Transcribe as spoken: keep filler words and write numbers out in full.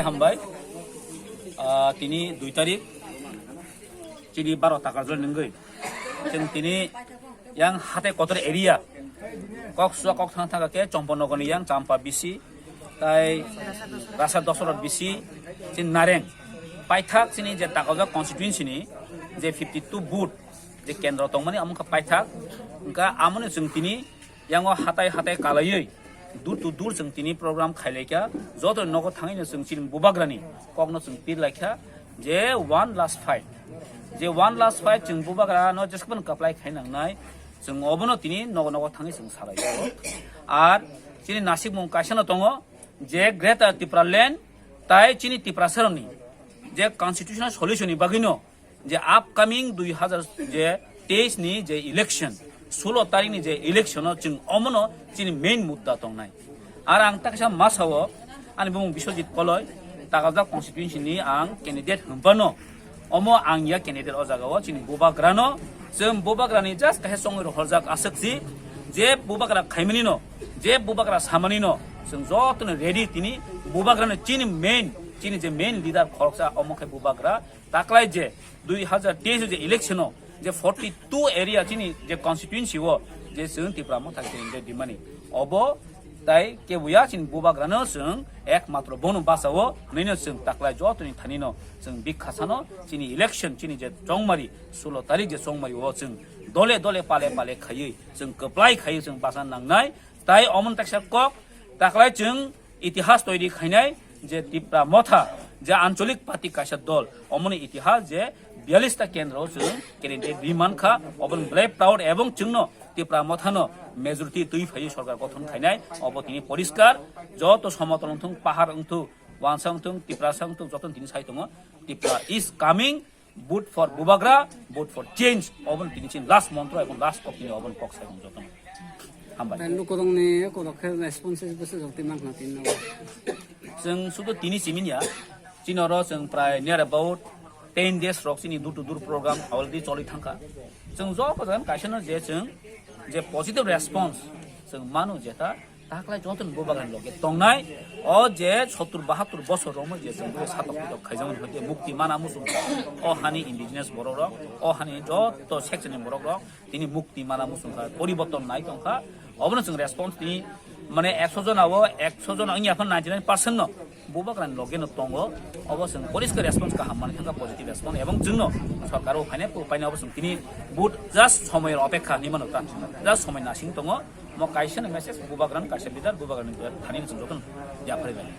Hambai. Ah, tini dui tarik, chini baro takar jol nungwi. Chwng tini yang hatai kotor area, kok suwa kok thang thang khe Chomponogor ni yang Champa bisi, tai Rasa Dosarot bisi, chini Nareng. Paithak chini je Takajak constituency ni je fifty two booth je kendro tongmani, amo khe paithak. Hwnkha amoni chwng tini yango hatai hatai kalaiwi, door to door chwng tini program khailaikha. Joto nogo thangwino chwng chini bubagrani kokno chwng pirlaikha je one last fight, je one last fight chwng bubagrano jesabon kaplai khainangnai, chwng obono tini nogo nogo thangwi chwng salaio. Ar chini nasikmung kaisano tongo je Greater Tipraland tai chini Tiprasaroni je constitutional solution ni bagwino je upcoming dui hazar je teis ni je election, sulo tarik ni je election o chwng omono chini main mudda tongnai. Ar ang taksa masao ani bumung Biswajit Koloi, Takajak constituency ni ang candidate hwnphano, omo ang ya candidate o jaga o chini bubagrano, chwng bubagrani just kaisa chongwi rohorjak aswk si, je bubagra khaimani no, je bubagra samani no, chwng jotono ready tini bubagrano chini main, chini je main leader khoroksa omo khe bubagra. Taklai je dui hazar teis je election o je forty two area chini je constituency o je chwng Tipra Motha candidate dimani, obo tai kebuya chini bubagrano chwng ekmatro bono basao hwnwi no chwng taklai jotoni thani no chwng bikha sano chini election chini je chongmari sulo tarik je chongmari o chwng dole dole pale pale khaiwi chwng kwplai khaiwi chwng basa nangnai. Tai omon taksa kok taklai chwng itihas toiri khainai je Tipra Motha je ancholik party kaisa dol, omoni itihas je biyallis ta kendro chwng candidate ri mankha, oboni belai proud ebong chwngno Tipra Mothano majority twi phaiwi sorkar gothon khainai, obo tini poriskar. Joto somotol wngthung, pahar wngthung, wansa wngthung, Tiprasa wngthung, joto tini sai tongo, Tipra is coming, vote for Bubagra, vote for change, oboni tini chini last montro ebong last kok tini oboni kok sai tongo joto. Hambai. Tai lukurokni korok khe responses bwswk jok twi mankha tini no. Chwng sudu tini simi ya, chini oro chwng prai near about ten days rok chini door to door program already choli thangkha. Chwng joto jan kaisa no je chwng je positive response chwng manu jeta taklai joto ni bubagrani loge tongnai. O je sottur bahattur bosor rok mo je chwng bo satok pitok khaijak mani hoite mukti mana muchung o hani indigenous borok rok, o hani joto section ni borok rok, tini mukti mana muchungkha, poriborton nai tongkha. Obono chwng response tini, mane, ekso jona o, ekso jona wngya phano ninety nine percent no bubagrani loge no tongo. Obo chwng poriskar response kaham mani thangkha, positive response, ebong chwngno sorkar o phainai, phainai obo chwng tini vote just somoyni opekha hinwi mano ta, just somoi nasing tongo. Mo kaisa ni message bubagrani, kaisa leader bubagrani thani chwng jotono yapharwi lai.